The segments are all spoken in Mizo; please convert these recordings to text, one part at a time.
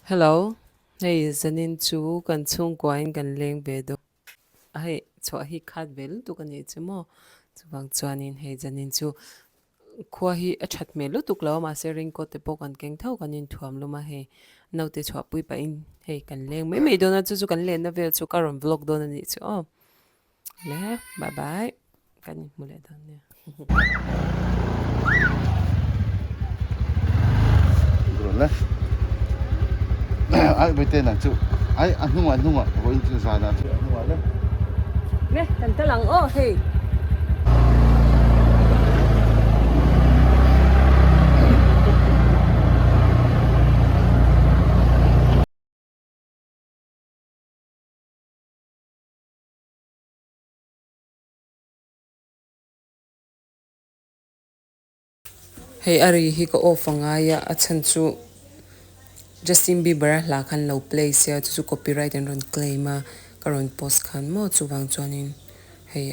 Hello, hei zanin chu kan chhungkuain kan leng ve dawn a, hei chhuah hi khat ve lutuk a nih chu maw? Chuvang chuanin hei zanin chu khua hi a that hmel lutuk lo a, mahse raincoat te pawh kan keng tho kan inthuam lum a, hei naute chhuahpui pahin hei kan leng mai mai dawn a, chu chu kan lenna vel chu ka rawn vlog dawn a nih chu aw. Le bye bye kan inhmu leh dawn nia. Ai bete nang chu ai a hnungah hnungah vawiin chu zanah chu a hnungah le. Le kan kal ang aw hei. Hei a ri hi ka off a ngai a, a chhan chu Justin Bieber a hla khan lo play sia chu chu copyright an rawn claim a ka rawn post khan maw chuvang chuanin hei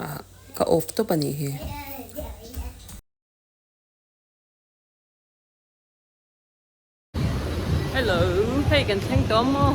ah ka off tawp a nih hi. Hello, hei kan thleng tawh maw?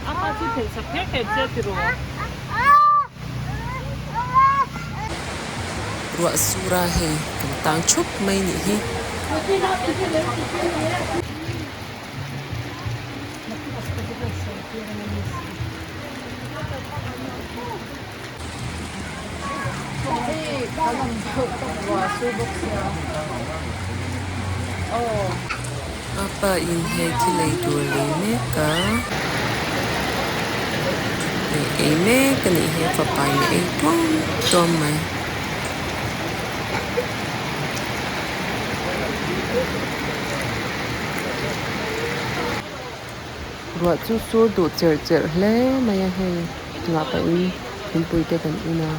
A pa chu phelh sak kher kher che tiraw? Ruah sura hei kan tang thup mai nih hi. A pa in hei thil ei tur lei mek a ei ei mek a nih hi a fapa in a ei tuam tuam mai. Ruah chu sur duh cherh cherh hle mai a hei ngah pahin thingpui te kan in a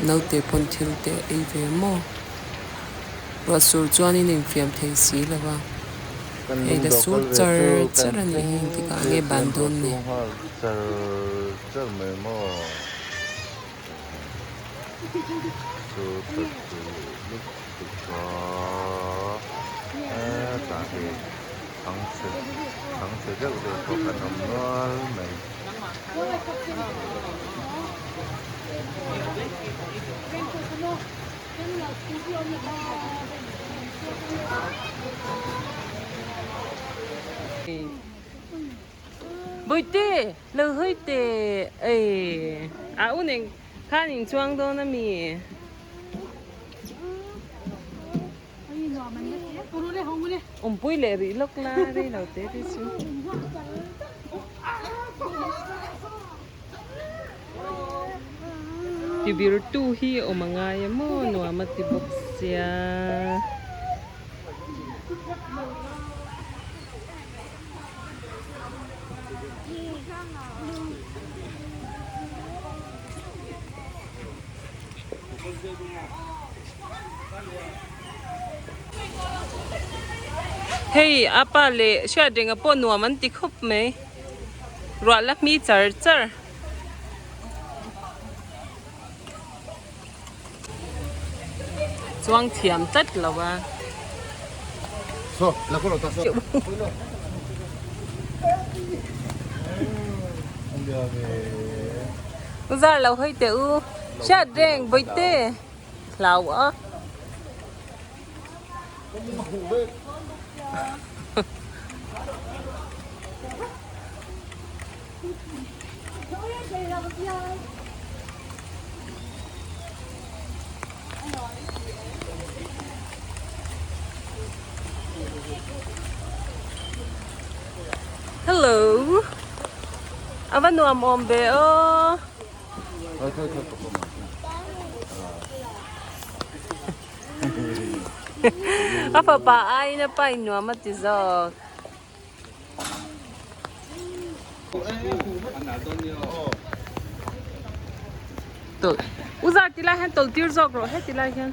naute pawn thil te a ei ve maw ruah sur chuanin a infiam thei si lo va hei la sur char char a nih hi engtikah nge ban dawn ni. Bawihte lo hawi teh ei a u nen khan in chuang dawn a mi. Awmpui leh rih lawk la rei lo te te chu. Tibir tu hi awm a ngai a maw nuam a ti bawk sia. Hei a pa leh hriatrenga pawh nuam an ti khawp mai ruah la hmi char char. Chuang thiam tlat lo a. U zar lo hawi teh u. Hriat reng bawihte hlau a. Hello. A va nuam awm ve aw. A fapa aiin a pa in nuam a ti zawk. U zar ti lai hian tawlh tir zawk rawh heti lai hian.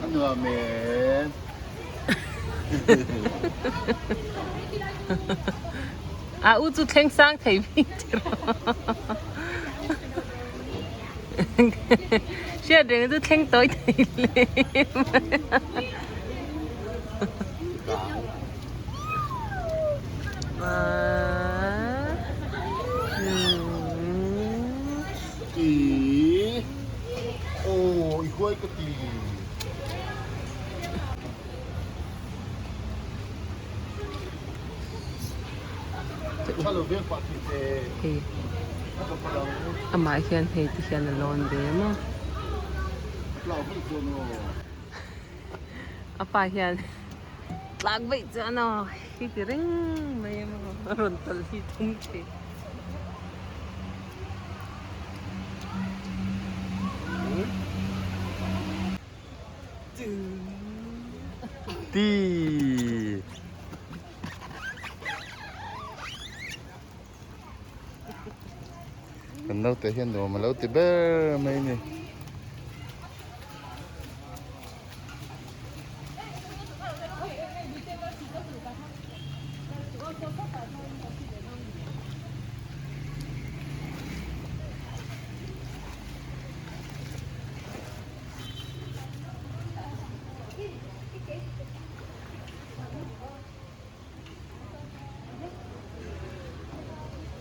A nuam e. A u chu thleng sang thei bik ti rawh. Hriat reng chu thleng tawi thei hle mai. Ti aw i huai ka ti. Hei amah hian hei ti hian a lawn ve maw a pa hian Tlak vaih chuan aw hi ti reng mai a maw a rawn tawlh hi thum thei. Ti. Kan naute hian nuam a lo ti ber mai a ni.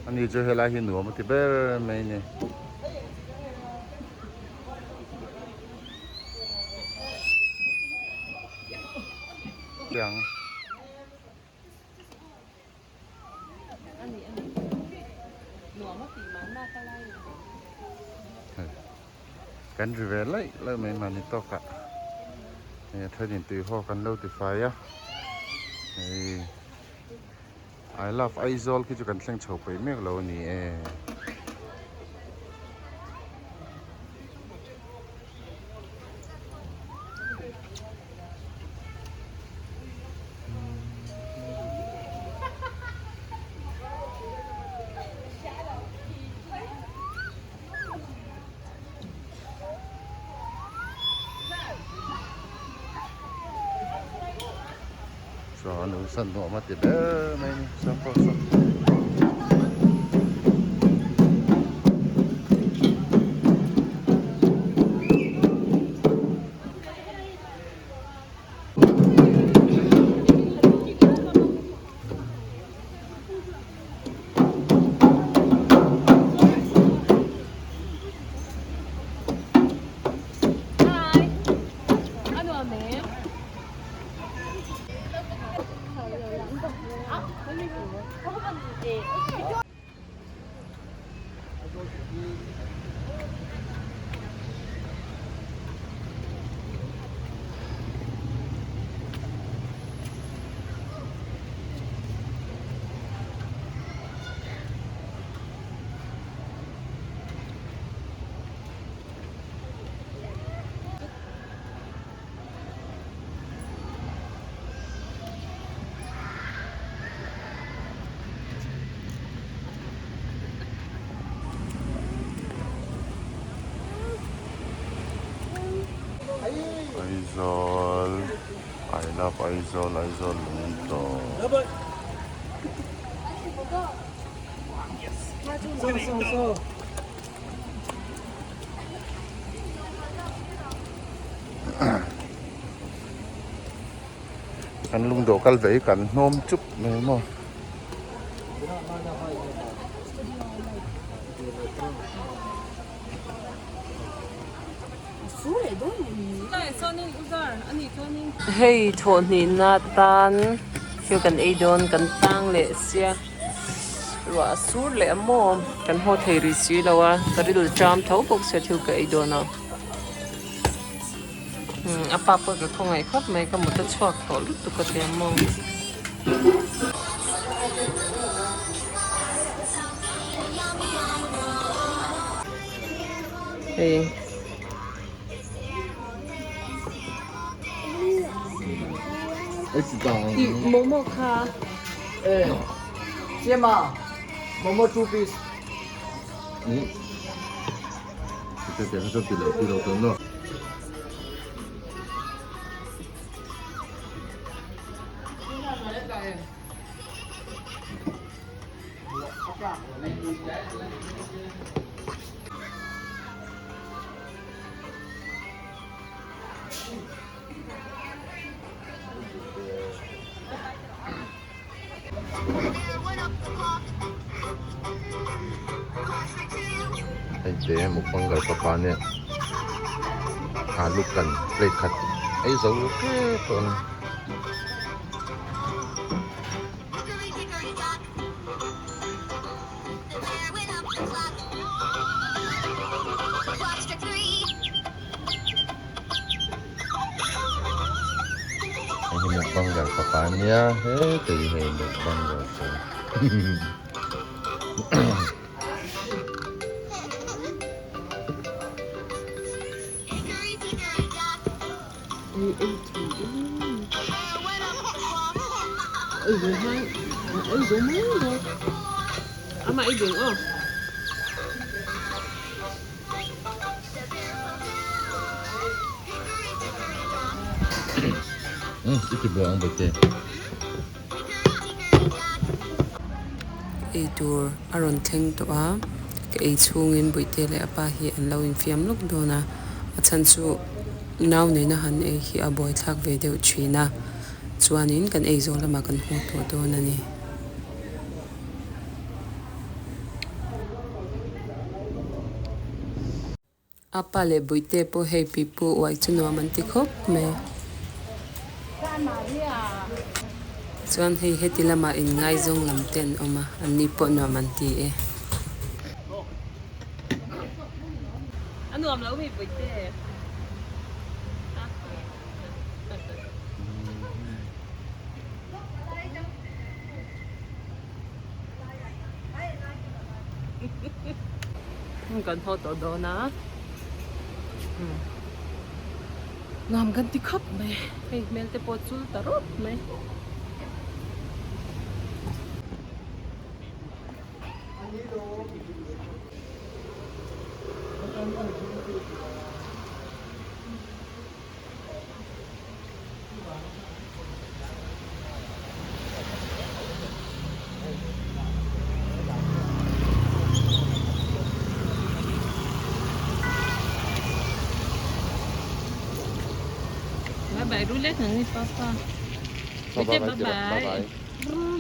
Ani chu helai hi nuam a ti ber mai a ni. Tiang. Kan ri ve laih laih mai mahni tawkah hei a thenin tui haw kan lo ti fai a hei I love Aizawl khi chu kan thleng chho peih mek lo a ni e. Chuan u san nuam a ti ber mai a ni saw pawh saw. Aizawl. I love Aizawl Aizawl lungdawr. Kan lungdawh kal ve hi kan hnawm chup mai maw. Hei thawhhnihna tan thil kan ei dawn kan tang leh sia ruah a sur leh a maw kan haw thei rih si lo a ka rilru ṭam tho bawk sia thil ka ei dawn a umm a pa pawh ka khawngaih khawp mai ka mut a chhuak tawh lutuk a tia maw. Hei. Momo kha. Chema, momo 2 piece. Hei te mukbangger papa nen alu kan plate khat ei zo tep tawh a ni. Hei hi mukbanger fapa a nia heti hi hei mukbanger chu I ti buang bawk e. Eitur a rawn thleng tawh a, ka ei chhungin Bawihte leh a pa hi an lo infiam lawk dawn a, a chhan chu nau nena han ei hi a buaithlak ve deuh thin a, chuanin kan ei zawh lamah kan haw tawh dawn a ni. A pa leh Bawihte pawh hei pipu uai chu nuam an ti khawp mai. Chuan hei heti lamah inngaizawng lam te an awm a, anni pawh nuam an ti e. A nuam lo mi Bawihte? Kan haw tawh dawn a nuam kan ti khawp mai hei hmel te pawh chul ta rawp mai. Bye bye Rulet nang ni papa. Bye bye. Bye bye.